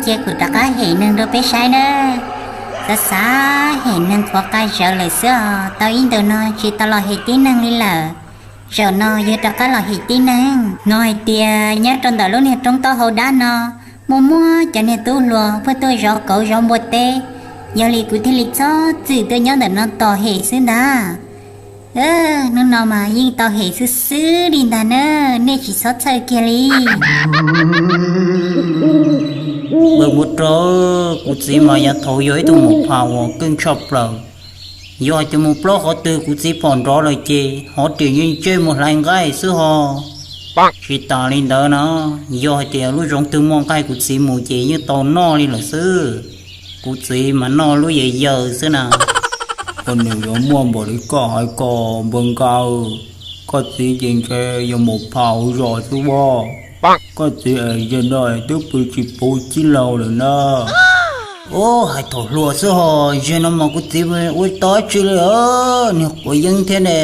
Cia kuv rov qab hem neeg rau peb saib nawb. Xav xav hem neeg qhuav qa zawv lawm xwb os, tau ib ntus no tsis tau los hem tib neeg li lawm. Zaum no yog rov qab los hem tib neeg. Hnov hais tias nyob rau ntawm lub niag roob taub hau dab no muaj muaj cov niag tub hluas pheej tuaj zov kauv zov npua teb, yog li kuv thiaj li txhob txwm tuaj nyob ntawm no tos hem xwb ntag. Hnub no mas yeej tau hem xwb xwb li ntag na, nej tsis txhob txhawj kiag li. Npawg Npua Rog, kuv txiv mas yav thaud yog ib tug maum phas uas keej tshaj plaws. Yog hais tias mus plaub qhov twg kuv txiv pom nrov lawm ces hov riam yeej ntsej muag hlais nqaij xwb ho. Tsis tas li ntawd na, yog hais tias lub zoov twg muaj nqaij kuv txiv mus ces yeej tau noj li lawm xwb. Kuv txiv mas noj lub yawm yawm xwb na. Koj nws yuav muaj npaum li koj hais ko npawg Nkaus. Koj txiv ces ntshe yog maum phas hauv zos xwb as. Koj txiv es zaum no twb pw tsis puv cib laug lawm na. Ub, hais thaum hluas xwb ho, zaum no mas kuv txiv ua tau dab tsi li, niag quav yeeb thiab ne,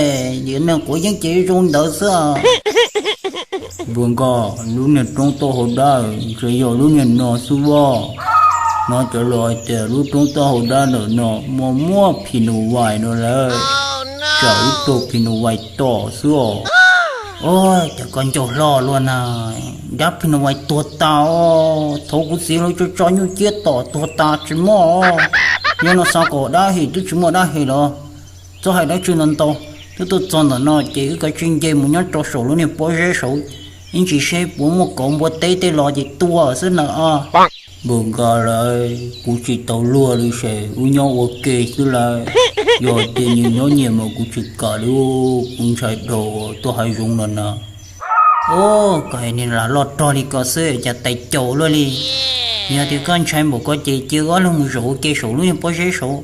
niag quav yeeb ces zoo ntawd xwb. Npawg Nkaus, lub niag roob taub hau dab ntshe yog lub niag no xwb as. Hnov cov laus hais tias lub roob taub hau dab ntawm no muaj muaj phim nus vais no lawm, tsam ib tug phim nus vais tom xwb os. Ua cas koj ncauj hlob luaj na, dab phim nus vais tuag tas os. Thaum kuv txiv lawv tso tso nyuj ciab tom tuag tas tsis muaj. Nyob no xav kom dab hem twb tsis muaj dab hem los. Txhob hais dab tsi ntau ntau, twb tuaj txog ntawm no ces wb kav tsij nce mus nyob rau saum lub niag pob zeb saud, ib ntsis seb puas muaj kauv npua teb tej los ces tua xwb na os. Npawg Nkaus lawv, kuv tsis tau luag li ces wb nyob ua ke xwb lawm. Yog tias nyias nyob nyias mas kuv tsis kam li, kuv ntshai dhau tuaj hav zoov no na. Ub, koj niag lam loj rog li ko xwb cas tais caus luaj li. Yog tias koj ntshai npaum ko ces cia ob leeg mus zaum ua ke saum lub niag pob zeb saud.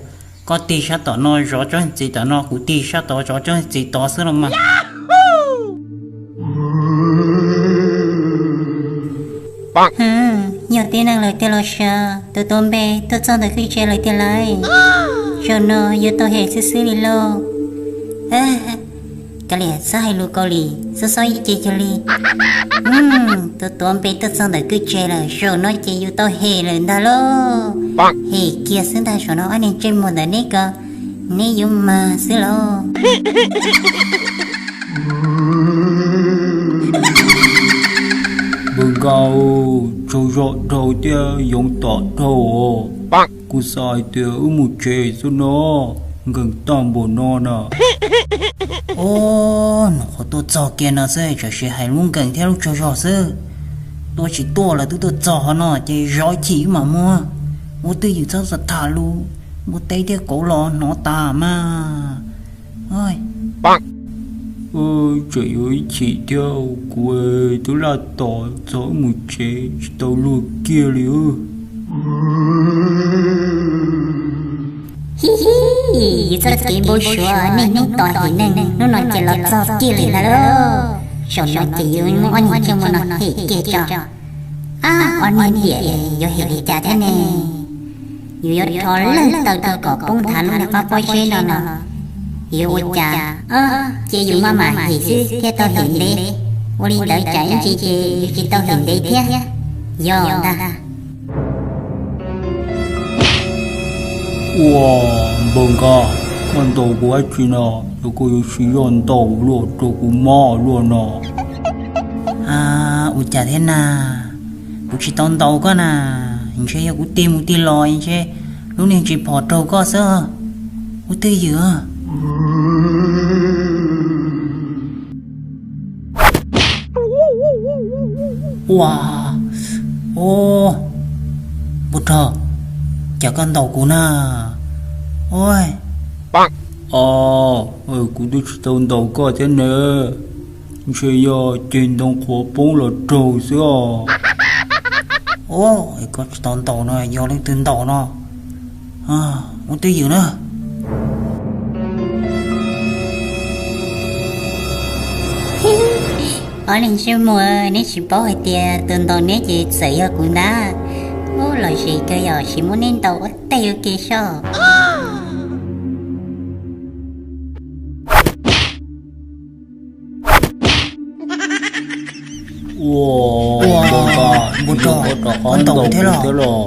Koj tig sab tom no zov tsob txiv tom no, kuv tig sab tod zov tsob txiv tod xwb los mas. Yog tib neeg lawm tiag los sis tus tuav npe tuaj txog ntawm kwj tse lawm tiag lauj? Zaum no yuav tau hem xwb xwb li lauj. Kav liam, txhob hais lus Kaus Lim, txhob txhob ib ce cuag li. Tus tuav npe tuaj txog ntawm kwj tse lawm, zaum no ces yus tau hem lawm ntag lauj. Hem kiag xwb ntag, zaum no ob niag ntsej muag ntawm neb ko, neb yuav mag xwb lauj. Npawg Nkaus, tsaug zog dhau thiab yoov tom dhau os. Kuv xav hais tias wb mus tsev xwb no, nkees tag npaum no na. Ub, nyuam qhuav tuaj txog kiag no xwb, tsam sis hais lub nkees thiab lub tsaug zog xwb. Tuaj tsis tuaj los twb tuaj txog qhov no ces zov chim wb mam mus. Ua twj ywm txhob xav tham lus, npua teb thiab kauv los hnov tas mas. Tseem yuav ib chim thiab, kuv twb laj tos txog wb mus tsev tsis tau luag kiag li. Hi hi, yus txoj kev npau suav niaj hnub tos hem neeg hnub no ces los txog kiag li ntag lauj. Zaum no ces yus muab ob niag ntsej muag no hem kiag tso. Ab, ob niag niam, yuav hem li cas thiab ne? Yus yuav rho lawg taw rau kom poob nthav lub niag qab pob zeb no los yuav ua cas? Ces yus maj mam hem xwb thiaj tau hem ntev. Ua li ntawd tsam ib ntsis ces yus tsis tau hem ntev thiab. Yog ntag. Ua, npawg Nkaus, koj ntaus kuv dab tsi no? Yog koj yuav siv zog ntaus luaj rau kuv mob luaj no. Ua cas thiab na? Kuv tsis tau ntaus koj na, ntshe yog kuv tig mus tig los ntshe lub niag tsis phom raug koj xwb. Ua twj ywm. Ua, o, npawg Rog, cas koj ntaus kuv na? Ua, o, kuv twb tsis tau ntaus koj thiab ne, ntshe yog ceg ntoo qhuav poob los raug xwb os. O, koj tsis tau ntaus no, yog leej twg ntaus no? Ua twj ywm na. Ob leeg ntsej muag, neb tsis paub hais tias tus ntaus neb ces txawm yog kuv ntag. Ub, los zem kawg, yog tsis muab neb ntaus ua teg ua ke soj. Ua, npawg Nkaus, Rog, koj ntaus thiab los?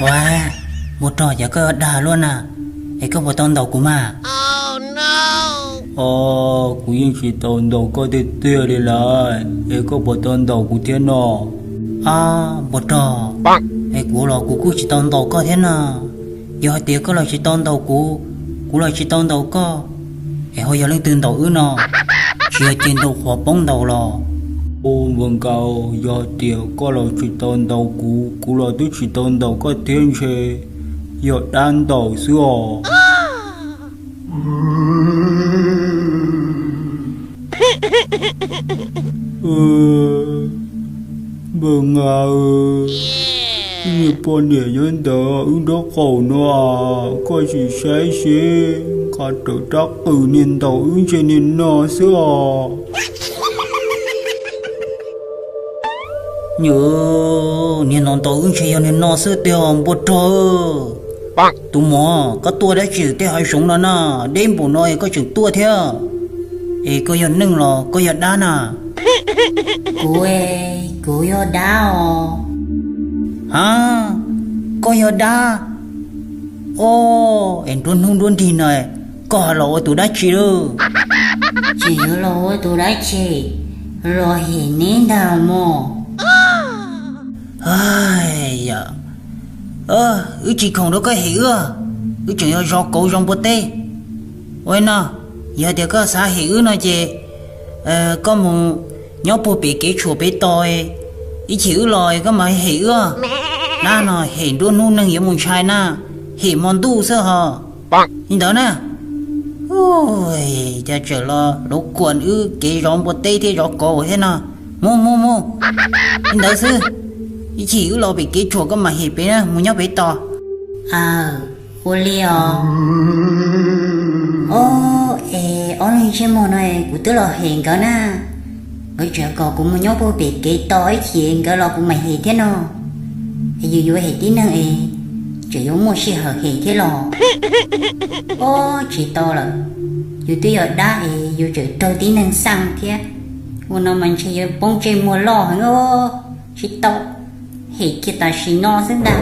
Ua, Npua Rog, cas koj yuav dag luaj na, es koj puas tau ntaus kuv mas? Os, kuv yeej tsis tau ntaus koj tiag tiag li lawm, es koj puas tau ntaus kuv thiab no? Os, Npua Rog, es kuv los kuv kuj tsis tau ntaus koj thiab no. Yog hais tias koj los tsis tau ntaus kuv, kuv los tsis tau ntaus koj, es ho yog leej twg ntaus wb no? Tsis yog ces nraug qhuav poob ntaus los? Ua, Npua Nkaus, yog hais tias koj los tsis tau ntaus kuv, kuv los twb tsis tau ntaus koj thiab, ntshe yog dab ntaus xwb os. Npawg Nkaus, wb niag poj niam nyob ntawd wb nraub qaum no, koj sim saib seb, nqa rawv rab qws niag ntaus wb ntshe niag no xwb os. Niag ntaus ntaus wb ntshe yog niag no xwb tiag, Npua Rog. Tus muam, koj tuaj dab tsi tej hav zoov no na, deb npaum no koj tseem tuaj thiab? Es koj yog neeg los koj yog dab na? Kuv, kuv yog dab os. Ha, koj yog dab? Os, es nruab hnub nruab nrig no koj los ua tus dab tsi lawm? Tsis yuav los ua tus dab tsi, los hem neb ntag mog. Yog, wb tsis khoom rau koj hem wb, wb tseem yog zov kauv zov npua teb. Ua no, yog tias koj xav hem wb no ces koj mus nyob puag pem kev tshuam pem toj, ib chim wb los koj mam hem wb. Dab no hem nruab hnub neeg yuav mus ntshai na, hem hmo ntuj xwb ho. Li ntawd na, cas tseem los luv kuam wb kev zov npua teb thiab zov kauv thiab no. Mus mus mus, li ntawd xwb, ib chim wb los pem kev tshuam koj mam hem pem na, mus nyob pem toj. Aw, ua li os. Ob, es ob leeg ntsej muag no kuv twb los hem nkawd na, nkawd tseem kom kuv mus nyob puag pem kev toj ib chim nkawd los kuv mam hem thiab no. Es yus yuav hem tib neeg es tseem yuav muaj sij hawm hem thiab los? Ob, tsis tau lawm, yus twb yog dab es yus tseem raug tib neeg xaj thiab. Ua no mas ntshe yuav poob ntsej muag loj heev os. Tsis tau, hem kiag tam sim no xwb ntag.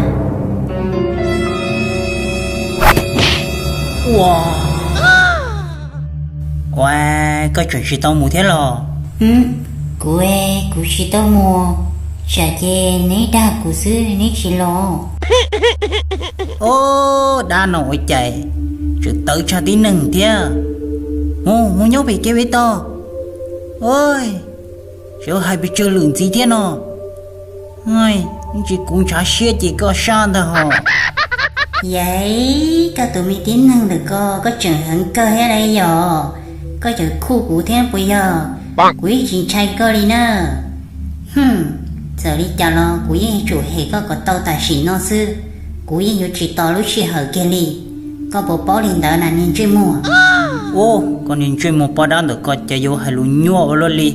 Ua, ua, koj tseem tsis tau mus thiab los? Kuv, kuv tsis tau mus, tsam ces neb dag kuv xwb neb tsis los. Ob, dab no ua cas tseem tawv tshaj tib neeg thiab. Mus, mus nyob pem kev pem toj. Ua, tseem hais pes tsawg lwm ntxiv thiab no. Tsis kuv ntshav siab ces koj sab ntag hos. Yam, koj tus me tib neeg ntawm ko koj tseem heev kawg thiab lauj yom. Koj tseem khuj kuv thiab puas yog? Kuv yeej tsis ntshai koj li na. Txawm li cas los kuv yeej yuav tsum hem koj kom tau tam sim no xwb. Kuv yeej yuav tsis tos lub sij hawm kiag li. Koj puas paub li ntawd na niag ntsej muag? Ub, koj niag ntsej muag poj dab ntawm ko cas yuav hais lus nyuaj ua luaj li.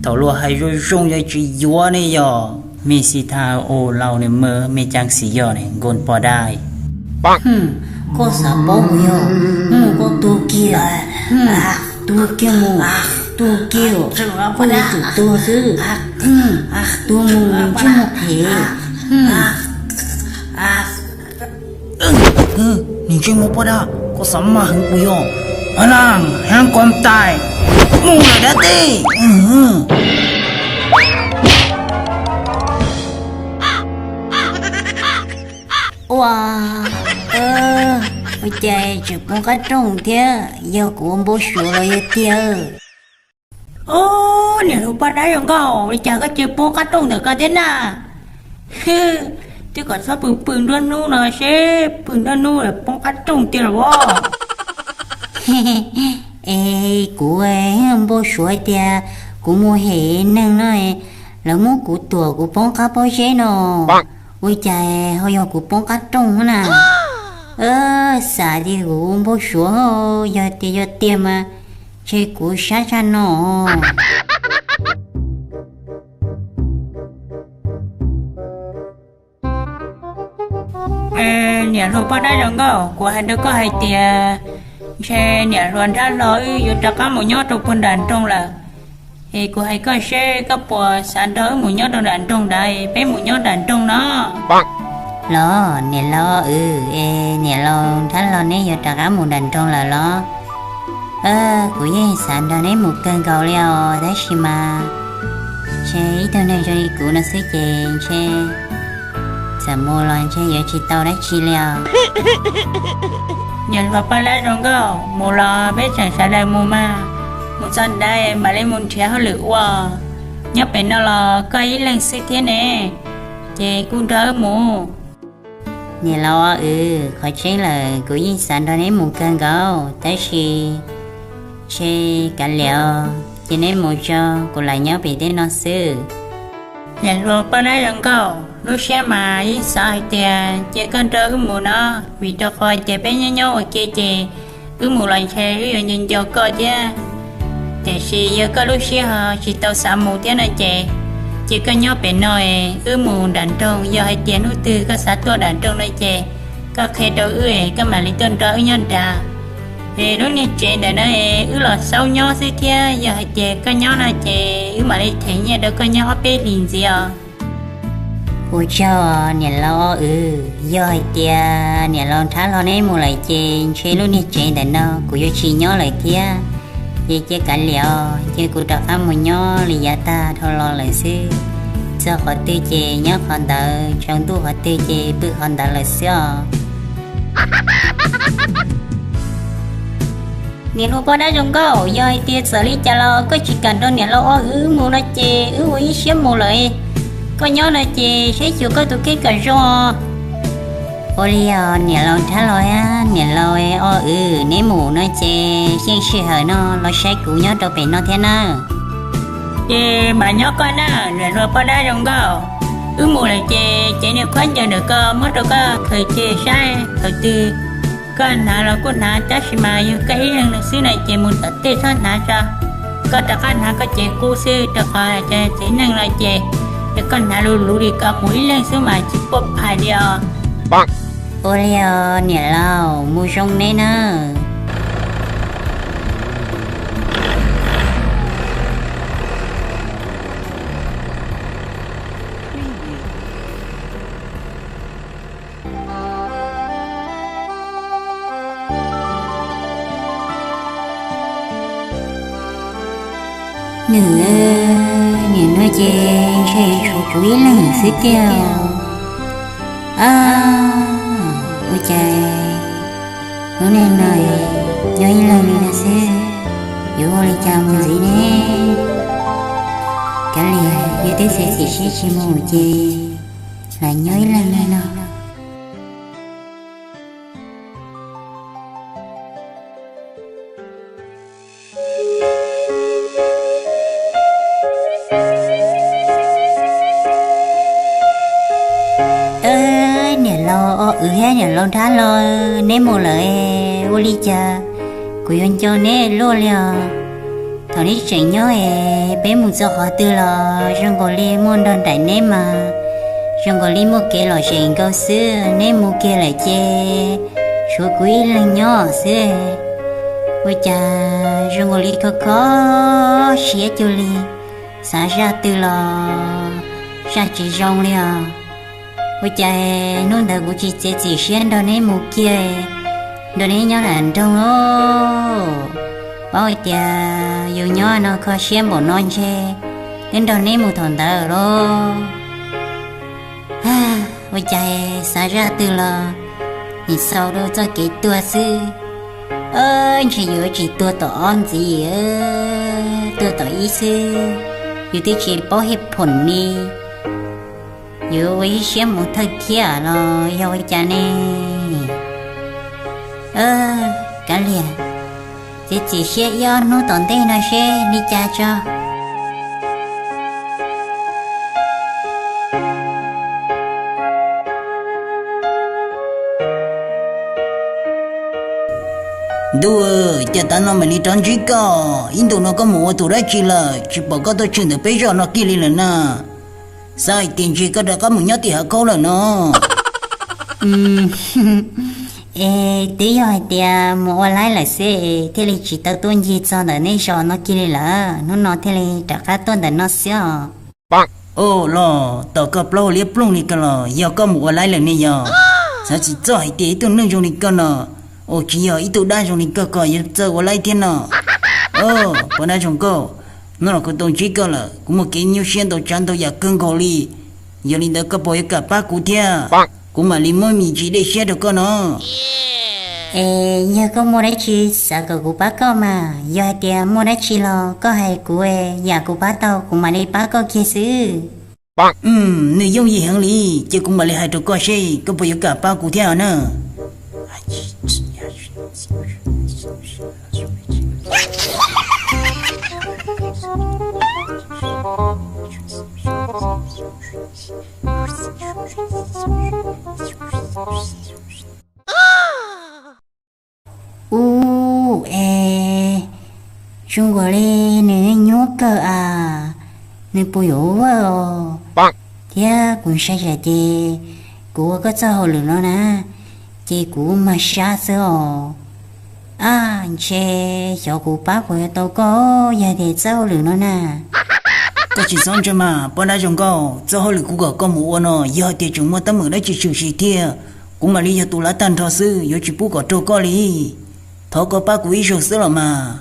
Thaum luag hais zoo zoo yog tsis yuav ne yog. Mej xi tha u lau ne mej, mej caab xis yog ne nkoos poj dab. Koj xav paub kuv yog, mus koj tuag kiag. Tuag kiag mus, tuag kiag, koj yuav tsum tuag xwb. Tuag mus, ntsej muag phem. Niag ntsej muag poj dab, koj xav maj heev kuv yog. Hab na, hab kom tais, mus lawm dab tsi. Ua, ua cas tseem poob qab rooj thiab, yog kuv ua npau suav los yog tiag. Ub, niag hluas poj dab zoo nkauj, li cas koj cia li poob qab rooj ntawm ko thiab na? Twb kom txhob pw pw nruab hnub no seb, pw nruab hnub lawm poob qab rooj tiag los as. Es kuv npau suav tias kuv mus hem neeg no, lawv muab kuv tuam kuv poob qab pob zeb no, ua cas ho yog kuv poob qab rooj na? Xav tias kuv npau suav, yog tias yog tiag mas ntshe kuv sab tshaj no. Niam hluas poj dab zoo nkauj, kuv hais rau koj hais tias ntshe niam hluas nrab hlo wb yuav rov qab mus nyob rau puag nram nroog lawm. Es kuv hais koj seb koj puas xav nrog wb mus nyob rau nram nroog ntawd, peb mus nyob nram nroog no. Los niam laus, wb es niam laus nrab hlo neb yuav rov qab mus nram nroog lawm los? Kuv yeej xav nrog neb mus kawg nkaus li os, tab sis mas ntshe ib tug neeg zoo li kuv no xwb ces ntshe txawm mus los ntshe yuav tsis tau dab tsi li os. Niam hluas poj dab zoo nkauj, mus los peb tseem sawv daws mus mas, mus txog ntawd mam li mus nrhiav hauj lwm ua. Nyob pem no los koj ib leeg xwb thiab ne, ces kuv nrog wb mus. Niam laus, wb qhov tseeb lawm kuv yeej xav nrog neb mus kawg nkaus, tab sis ntshe kav liam, ces neb mus tso, kuv lam nyob pem tej no xwb. Niam hluas poj dab zoo nkauj, lub siab mas yeej xav hais tias cia koj nrog wb mus no, vim rau qhov tias peb nyob nyob ua ke ces wb mus los ntshe wb yuav nco nco koj thiab. Tiam sis yog koj lub siab ho tsis tau xav mus thiab no ces, ces koj nyob pem no es wb mus nram nroog, yog hais tias hnub twg koj xav tuaj nram nroog no ces koj qhia rau wb es koj mam li tuaj nrog wb nyob nrad. Es lub niag tsev ntawm no es wb los xaub nyob xwb thiab, yog hais tias koj nyob no ces wb mam li them nyiaj rau koj nyob ob peb hlis ntxiv os. Ua tsaug niam laus, wb yog hais tias niam laus nrab hlo neb mus lawm ces ntshe lub niag tsev ntawm no kuv yuav tsis nyob lawm thiab. Ces cia kav liam, ces kuv rov qab mus nyob li yav tag dhau los lawm xwb. Txog qhov twg ces nyob qhov ntawd, tsaus ntuj qhov twg ces pw qhov ntawd lawm xwb os. Niam hluas poj dab zoo nkauj, yog hais tias txawm li cas los koj tsis kam nrog niam laus ob wb mus no ces wb ua ib siab mus lawm. Koj nyob no ces saib xyuas koj tus kheej kom zoo. Ua li os niam laus nrab hlo, niam laus ob wb neb mus no ces xyeej sij hawm no los saib kuv nyob rau pem no thiab nawb. Ces mam nyob koj na, niam hluas poj dab zoo nkauj. Wb mus lawm ces cev niag khaub ncaws ntawm koj muab rau koj khaws cia saib thaum twg koj hnav los kuj hnav, tab sis mas yog koj ib leeg no xwb na ces mus tom tej txhob hnav tso. Koj rov qab hnav koj cev qub xwb, rau qhov cov txiv neej no ces yog koj hnav luv luv li ko mus ib leeg xwb mas tsis pom phais li os. Ua li os niam laus, mus zoo neb nawb. Nws, nim no ces ntshe tshuav kuv ib leeg xwb tiag. Ab, ua cas hnub no nyob ib leeg li no xwb, yuav ua li cas mus ntxiv ne? Kav liam, yog twb txiav txim siab tsis mus ces lam nyob ib leeg li no. Niam laus ob wb thiab niam laus nrab hlo, neb mus lawm ua li cas kuv yuav nco neb luaj li os. Thaum neb tseem nyob es peb mus txog qhov twg los zoo nkaus li muaj nrog nraim neb mas, zoo nkaus li muaj kev lom zem nkaus xwb. Neb mus kiag lawm ces tshuav kuv ib leeg nyob xwb. Ua cas zoo nkaus li kho kho siab cuag li, xav zaj twg los zaj tsis zoo li os. Ua cas hnub ntawd kuv tsis txiav txim siab nrog neb mus kiag, nrog neb nyob nram nroog lauj? Paub hais tias yus nyob no kho siab npaum no ntshe twb nrog neb mus thaum ntawd lauj. Ua cas xav zaj twg los nim xaus rau txoj kev tuag xwb. Ntshe yuav tsis tuag tom ob ntxiv, tuag tom ib xwb. Yus twb tsis paub hej phoom li, yuav ua ib siab mus thawj thiab los yog ua cas ne? Kav liam, txiav txim siab ib ob hnub tom ntej no seb li cas tso. Ntuj, cas tav no mam li rov ntsib koj, ib ntus no koj mus ua tus dab tsi lawm, tsis pom koj tuaj tshwm ntawm peb zos no kiag li lawm na. Xav hais tias ntshe koj rov qab mus nyob tim hav khaub lawm no. Es twb yog hais tias mus ua laib lawm xwb thiaj li tsis tau tuaj ncig txog ntawm nej zos no kiag li lawm, hnub no thiaj li rov qab tuaj ntawm no xwb os. Ua los tom koj plaub hau liab ploog li ko los yog koj mus ua laib lawm ne yog? Xav tsis txog hais tias ib tug neeg zoo li koj no, ua tsis yog ib tug dab zoo li koj ko yuav txawj ua laib thiab no. Poj dab zoo nkauj, hnub no kuv tau ntsib koj lawm kuv muaj kev nyuaj siab ntau tsav ntau yam kawg nkaus li. Yog li ntawd koj puas yuav kam pab kuv thiab? Kuv mam li muab me ntsis dej siab rau koj no. Es yog koj muaj dab tsi xav kom kuv pab koj mas, yog hais tias muaj dab tsi los koj hais kuv, yam kuv pab tau kuv mam li pab koj kiag xwb. Nws yooj yim heev li, ces kuv mam li hais rau koj seb koj puas yuav kam pab kuv thiab na. Ub, es zoo nkaus li nws nyuaj kawg as, nws puas yuav ua os? Thiab kuv ntshai tsam ces kuv ua koj txoj hauj lwm no na, ces kuv mag sab xwb os. Ab, ntshe xyov kuv pab puas yuav tau koj yog tias txoj hauj lwm no na. Koj tsis txhob ntshai mas poj dab zoo nkauj, txoj hauj lwm kuv kom koj mus ua no yog tias tseem muaj teeb meem dab tsi tshwm sim thiab, kuv mam li yog tus lav tag nrho xwb, yuav tsis pub kom raug koj li. Thov koj pab kuv ib zaug xwb los mas.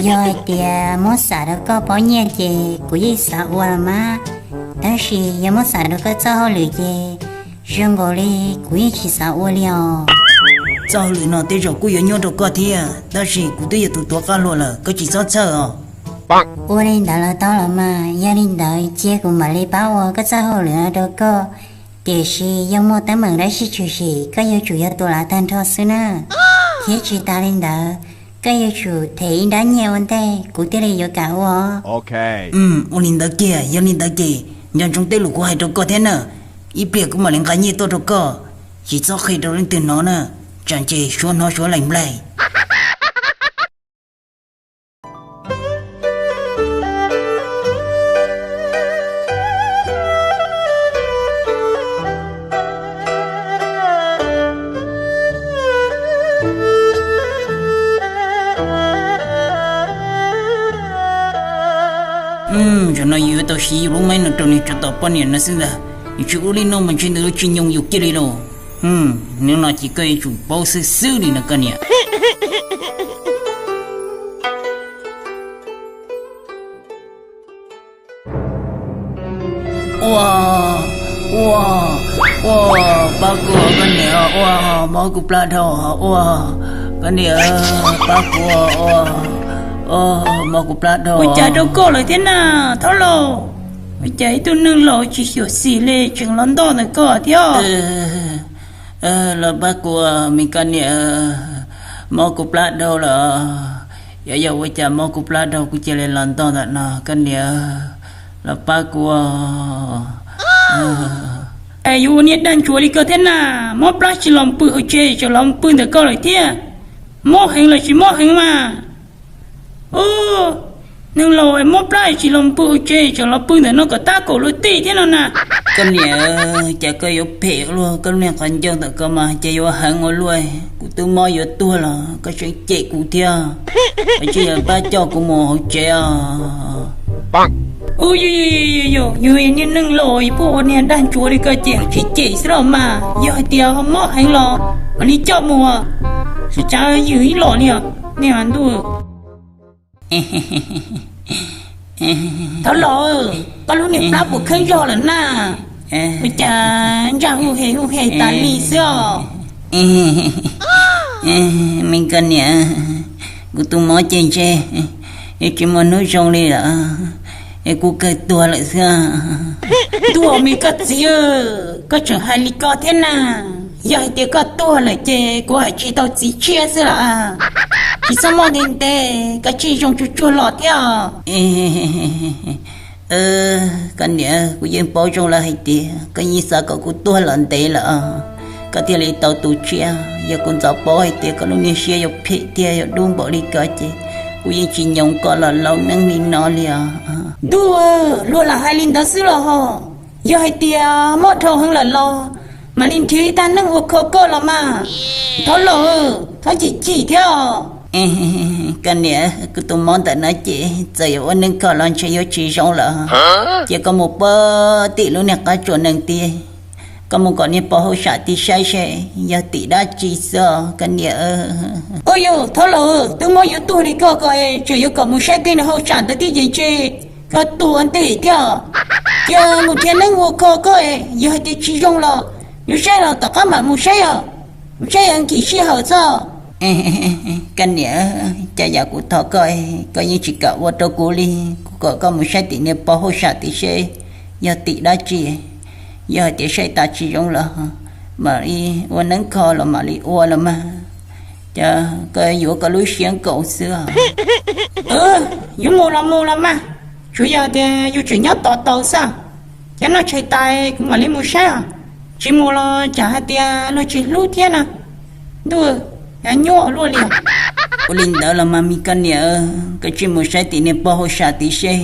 Yog hais tias muab xam rau koj pob nyiaj ces kuv yeej xav ua los mas, tab sis yog muab xam rau koj txoj hauj lwm ces zoo nkaus li kuv yeej tsis xav ua li os. Txoj hauj lwm no tej zaum kuj yuav nyuaj rau koj thiab, tab sis kuv twb yog tus tuav qab hluas lawm, koj tsis txhob txhawj os. Ua li ntawd los tau los mas, yog li ntawd cia kuv mam li pab ua koj txoj hauj lwm no rau koj, tiam sis yog muaj teeb meem dab tsi tshwm sim koj yuav tsum yog tus lav tag nrho xwb na. Thiab tsis tas li ntawd, koj yuav tsum them ib nrab nyiaj ua ntej kuv thiaj li yuav kam ua. Ua li ntawd kiag, yog li ntawd ces nco ntsoov tej lus kuv hais rau koj thiab na. Ib pliag kuv mam li nqa nyiaj tuaj rau koj, tsis txhob qhia rau leej twg hnov na, tsam ces suav hnov suav lees nplaig. Zaum no yus yuav tau siv yus lub maib no rau nws tso tom poj niam no xwb ntag. Yus tsis ua li no mas ntshe nws yuav tsis nyoos yus kiag li lauj. Hnub no ces koj yuav tsum paub xwb xwb li no koj niam. Ua, ua, ua, pab kuv koj niam, ua, mob kuv plab dhau, ua, koj niam, pab kuv, ua, mob kuv plab dhau. Ua cas rau koj lawm thiab na, Thaub Lauj? Ua cas ib tug neeg laus tsis xyuam xim li tseem los ntoj ntawm koj thiab? Los pab kuv, me koj niam, mob kuv plab dhau lawm. Yog, yog ua cas mob kuv plab dhau kuv cia li los ntoj ntawm no, koj niam, los pab kuv. Es yuav ua niag dag ntsuav li koj thiab na, mob plab tsis los pw hauv tsev tseem los pw ntawm koj lawm thiab. Mob heev los tsis mob heev mas. Neeg laus mob plab tsis los pw hauv tsev tseem los pw ntawm no kom tab kaum luag tej thiab no na. Koj niam, cas koj yuav phem luaj, koj lub niag qhov ncauj ntawm koj mas cas yuav heev ua luaj. Kuv twb mob yuav tuag los koj tseem cem kuv thiab. Koj tsis yog pab coj kuv mus hauv tsev os. Yus yog niag neeg laus puas ua niag dag ntsuav li koj ces tsis cem xwb los mas, yog hais tias mob heev los mam li coj mus. Tsis tsav ywm ib los li os, niag ntuj. Thaub Lauj, koj lub niag plab puas kheeb zog lawm na? Ua cas ntsaj hu he hu he tas li xwb os? Me koj niam, kuv tus mob ces ntshe yuav tsis muaj hnub zoo li lawm, es kuv kawg tuag lawm xwb. Tuag me koj txiv, koj tseem hais li ko thiab na. Yog hais tias koj tuag lawm ces kuv hais tsis tau txiv tshiab xwb los. Tsis txhob muaj ntev ntev, koj tsij zoo tsuag tsuag los thiab. Koj niam, kuv yeej paub zoo lawm hais tias koj yeej xav kom kuv tuag los ntev lawm, koj thiaj li tau tus tshiab. Yog kuv ntxov paub hais tias koj lub niag siab yuav phem thiab yuav dub npaum li ko ces kuv yeej tsis nyoos koj los laus neej li no li os. Ntuj, luag lam hais li ntawd xwb los ho. Yog hais tias mob dhau heev lawm los mam li nrhiav tag neej ua kho koj los mas. Thaub laus, txhob chim chim thiab. Koj niam, kuv tus mob ntawm no ces txawm yuav ua neej kho los ntshe yuav tsis zoo lawm. Ces koj mus pab tim lub niag qab tsuas nees tid, koj mus kom niag pog hauj sam tid saib seb yog tim dab tsi xwb os koj niam. Ua yus thaub laus, twb mob yuav tuag li koj ko, tseem yuav kom mus saib tej niag hauj sam ntawd thiab ces ntshe koj tuag ua ntej thiab. Cia mus nrhiav neeb ua kho koj, yog hais tias tsis zoo los yuav saib los tom qab mam mus saib os. Mus saib yog nkim sij hawm xwb. Koj niam, cas yam kuv thov koj, koj yeej tsis kam ua rau kuv li. Kuv kom koj mus saib tim niag pog hauj sam tid seb yog tim dab tsi. Yog hais tias saib tas tsis zoo los mam li ua neeb kho los mam li ua los mas. Ces koj yuav koj lub siab nkaus xwb. Yuav mus los mus los mas, tsuas yog tias yus tseem nyob tos tau xwb. Ces noj tshais tas kuv mam li mus saib os. Tsis mus los tsam hais tias luag tsis hlub thiab no. Ntuj, nyuaj luaj li. Ua li ntawd los mas me koj niam, koj cia mus saib tim niag pog hauj sam tid seb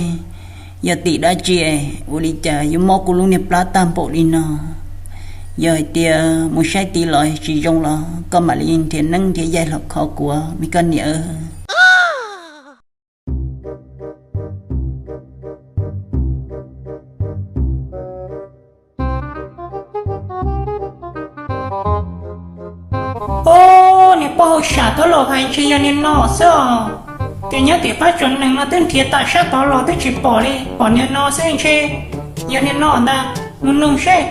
yog tim dab tsi. Ua li cas yuav mob kuv lub niag plab tag npaum li no? Yog hais tias mus saib tid los tsis zoo los koj mam li nrhiav neeb nrhiav yaig los kho kuv me koj niam. Ob, niag pog hauj sam thaub laus hais ntshe yog niag no xwb os. Ces nyob tim qab tsuas nees no twb nrhiav tam sab tod los twb tsis pom li, pom niag no xwb ntshe yog niag no ntag. Mus nug seb.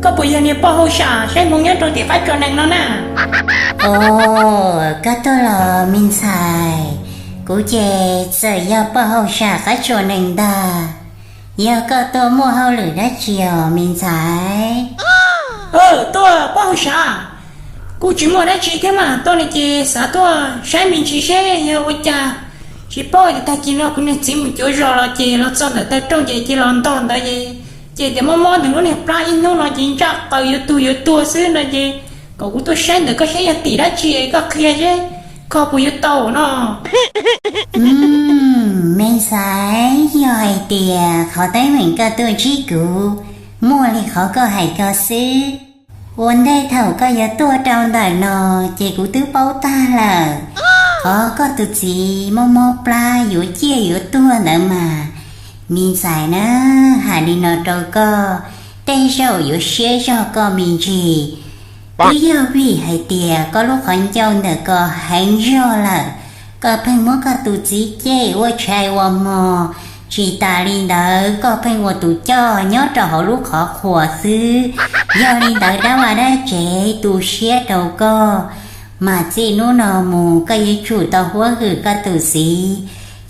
Koj puas yog niag pog hauj sam saib hmoov nyob rau tim qab tsuas nees no na? Os, koj tuaj los me ntxhais, kuv ces txawm yog pog hauj sam qab tsuas nees ntag. Yog koj tuaj muaj hauj lwm dab tsi os me ntxhais? Tuaj pog hauj sam, kuj tsis muaj dab tsi thiab mas tuaj no ces xav tuaj saib me ntsis seb yog ua cas. Tsis paub tias tag kis no kuv niag txiv mus cuav zos los ces los txog ntawm taw rooj ces cia los ntog ntawd ces, ces tias mob mob nws lub niag plab ib hnub no ces ntsaj qaws yuav tuag yuav tuag xwb no ces kom kuv tuaj saib ntawm koj seb yog tim dab tsi koj qhia seb kho puas yuav tau no. Me ntxhais, yog hais tias qhov teeb meem koj tuaj ntsib kuv muaj li qhov koj hais ko xwb, ua ntej thaum koj yuav tuaj rau ntawm no ces kuv twb paub tag lawm. Qhov koj tus txiv mob mob plab yuav ciaj yuav tuag ntawd mas, me ntxhais na, hais li no rau koj, tej zaum yuav siab zog koj me ntsis. Twb yog vim hais tias koj lub qhov ncauj ntawm ko heev zog lawm, koj pheej muab koj tus txiv cem ua tshais ua hmo. Tsis tas li ntawd koj pheej ua tus coj nyob rau hauv lub qhov qhuas xwb. Yog li ntawd dab vaj dab tsev tu siab rau koj, mas txij hnub no mus koj yuav tsum tau huab hwm koj tus txiv,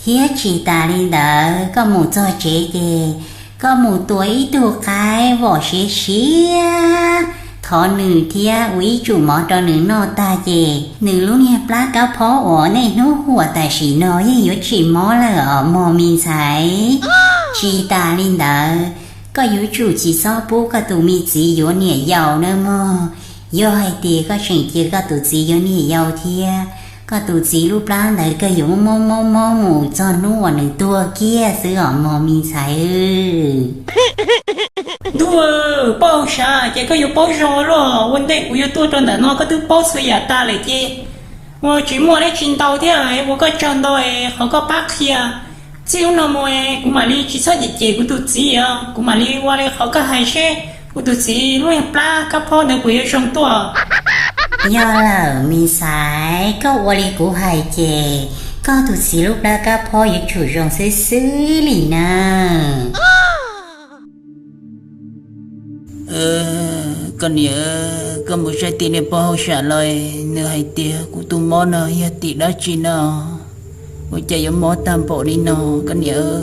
thiab tsis tas li ntawd koj mus txog tsev ces koj mus tua ib tug qaib vom siav siav, thov nws thiab ua ib tsum mov rau nws noj tag ces nws lub niag plab kab phob uas niaj hnub huam tam sim no yeej yuav tsis mob lawm os mog me ntxhais. Tsis tas li ntawd, koj yuav tsum tsis txhob pub koj tus me txiv yuav niam yau nawb mog. Yog hais tias koj tseem cia koj tus txiv yuav niam yau thiab, koj tus txiv lub plab ntawd koj yuav mob mob mob mus txog hnub uas nws tuag kiag xwb os mog me ntxhais. Ntuj, poj sav, ces koj yuav paub zoo luaj, ua ntej kuv yuav tuaj rau ntawm no koj twb paub txhua yam tas lawm ces ua tsis muaj dab tsi ntau thiab ua koj tsaug ntau qhov koj pab qhia. Txij hnub no mus kuv mam li tsis txhob cem cem kuv tus txiv os, kuv mam li ua li qhov koj hais seb kuv tus txiv lub niag plab kab phob ntawd puas yuav zoo tuaj. Yog lawm me ntxhais, koj ua li kuv hais ces koj tus txiv lub plab kab phob yuav tsum zoo xwb xwb li na. Koj niam, koj mus saib tim niag pog hauj sam los, nws hais tias kuv tus mob no yog tim dab tsi no. Ua cas yuav mob tag npaum li no koj niam?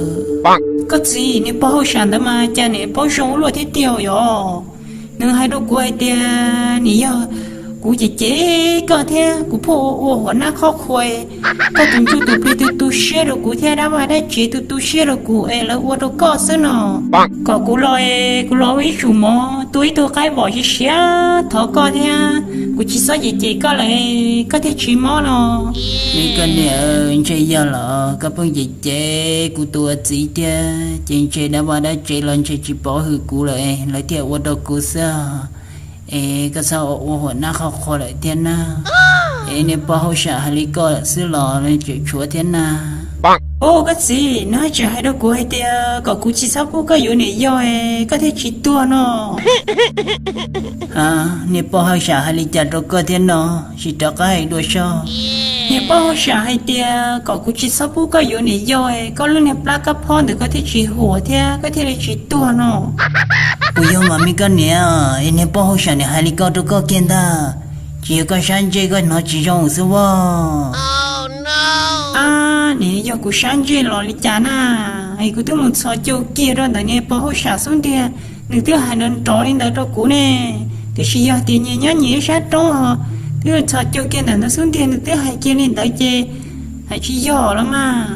Koj txiv, niag pog hauj sam ntawd mas cas niam paub zoo ua luaj thiab tiag yom. Nws hais rau kuv hais tias nws yog kuv cem cem koj thiab kuv pheej ua ua huam nab qhob qhua, koj tus ntsuj tus plig tu tu siab rau kuv thiab dab vaj dab tsev tu tu siab rau kuv es lawv ua rau koj xwb no, kom kuv los es kuv los ua ib tsum mov tua ib tug qaib vom siav siav thov koj thiab kuv tsis txhob cem cem koj lawm, koj thiaj tsis mob no. Nws koj niam, ntshe yog los koj pheej cem cem kuv tus ua txiv thiab ces ntshe dab vaj dab tsev los ntshe tsis pov hwm kuv lawm lawv thiaj ua rau kuv xwb. Es koj txhob ua ua huam nab qhob qhua lawm thiab na. Es niag pog hauj sam hais li koj xwb los tseem tshuav thiab na. Ua koj txiv, nws tseem hais rau kuv hais tias kom kuv tsis txhob pub koj yuav niam yau es koj thiaj tsis tuag no. Niag pog hauj sam hais li cas rau koj thiab no, sim rov qab hais dua soj. Niag pog hauj sam hais tias kom kuv tsis txhob pub koj yuav niam yau es koj lub niag plab kab phob ntawd koj thiaj tsis huam thiab koj thiaj li tsis tuag no. Puas yog mas me koj niam, es niag pog hauj sam niam hais li ko rau koj kiag ntag, tsis yog koj sab ntsej koj hnov tsis zoo xwb voj. Ab, nim yog kuv sab ntsej los li cas na, es kuv twb mus txhos caug kiag rau ntawm niag pog hauj sam xub ntiag, nws twb hais nrov nrov li ntawd rau kuv ne. Tiam sis yog tias nyias nyob nyias ib sab roob os, twb txhos caug kiag ntawm ntawd xub ntiag nws twb hais kiag li ntawd ces hais tsis yog los mas.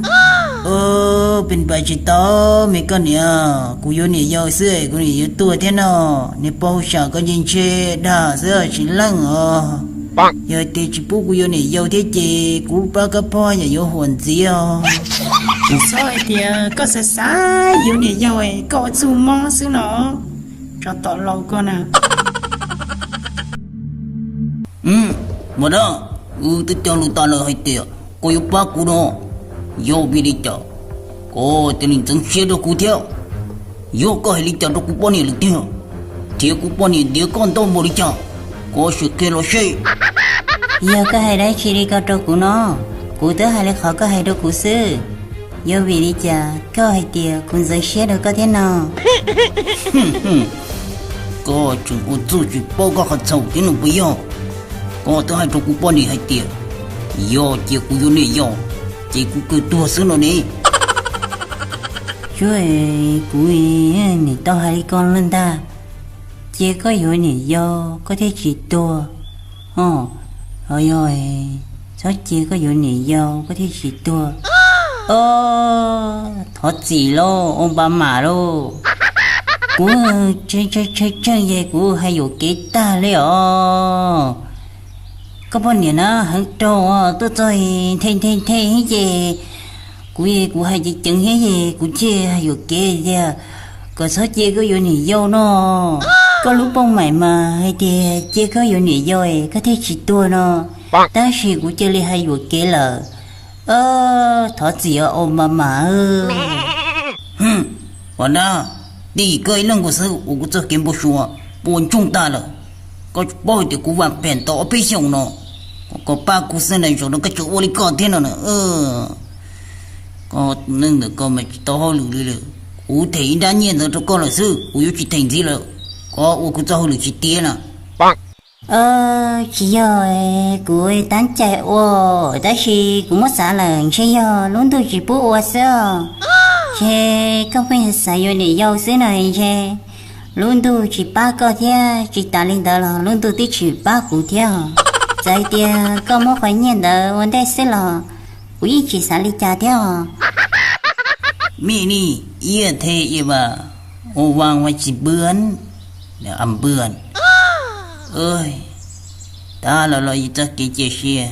Pes npas tsis tau me koj niam, kuv yuav niam yau xwb kuv niam yuav tuag thiab no. Niag pog hauj sam koj ntshe ntshe dag xwb tsis leej os. Yog tias tsis pub kuv yuav niam yau thiab ces kuv lub plab kab phob yam yuav huam ntxiv os. Kuv xav hais tias koj xav xav yuav niam yau es koj ua txuj mob xwb no. Tsov tom laus koj na. Mas da, wb twb cog lus tas lawm hais tias koj yuav pab kuv no. Yog vim li cas koj thiaj li ntxeev siab rau kuv thiab? Yog koj hais li cas rau kuv poj niam lawm tiag? Thiab kuv poj niam ntiav koj ntau npaum li cas? Koj sim qhia los seb. Yog koj hais dab tsi li ko rau kuv no? Kuv twb hais li qhov koj hais rau kuv xwb. Yog vim li cas koj hais tias kuv ntxeev siab rau koj thiab no? Koj tseem ua txuj tsis paub koj qhov txhaum thiab no puas yog? Koj twb hais rau kuv poj niam hais tias yog cia kuv yuav niam yau ces kuv kawg tuag xwb no ne. Tsuas, kuv nim tau hais li ko los ntag, cia koj yuav niam yau koj thiaj tsis tuag. Os, yog, txhob cia koj yuav niam yau koj thiaj tsis tuag. Os, thov txim lauj, ua npa mam lauj. Kuv tseeb tseeb ces kuv hais yuam kev tag li os. Koj poj niam na heev rau tuaj txog nthe nthe nthe ces kuv, kuv hais ceev ceev thiab ces kuv thiaj hais yuam kev tias kom txhob cia koj yuav niam yau no. Koj lub poj maim mas hais tias cia koj yuav niam yau es koj thiaj tsis tuag no, tab sis kuv cia li hais yuam kev lawm. Thov txim os, ua npa mam. Ua na, tib koj ib leeg nkaus xwb ua kuv txoj kev npau suav puas ntsoog tag lawm. Koj tsis paub hais tias kuv vam phem tau ob peb xyoos no, koj pab kuv xwb na, zaum no koj tseem ua li ko thiab no na. Koj neeg ntawm koj mas tsis tau hauj lwm li lawm. Kuv them ib nrab nyiaj ntawd rau koj lawm xwb, kuv yuav tsis them ntxiv lawm. Koj ua kuv txoj hauj lwm tsis tiav na. Tsis yog, kuv tab cai ua, tab sis kuv muab xav lawm ntshe yog lub ntuj tsis pub ua xwb os. Ntshe koj pheej xav yuav niam yau xwb no ntshe lub ntuj tsis pab koj thiab, tsis tas li ntawd los lub ntuj twb tsis pab kuv thiab. Txawm hais tias koj muab qhov nyiaj ntawd ua ntej xwb los kuv yeej tsis xav li cas thiab os. Mej ni, iab the iab vas, ua vas vas tsis npwam, npwam. Tab los los yus txoj kev cia siab,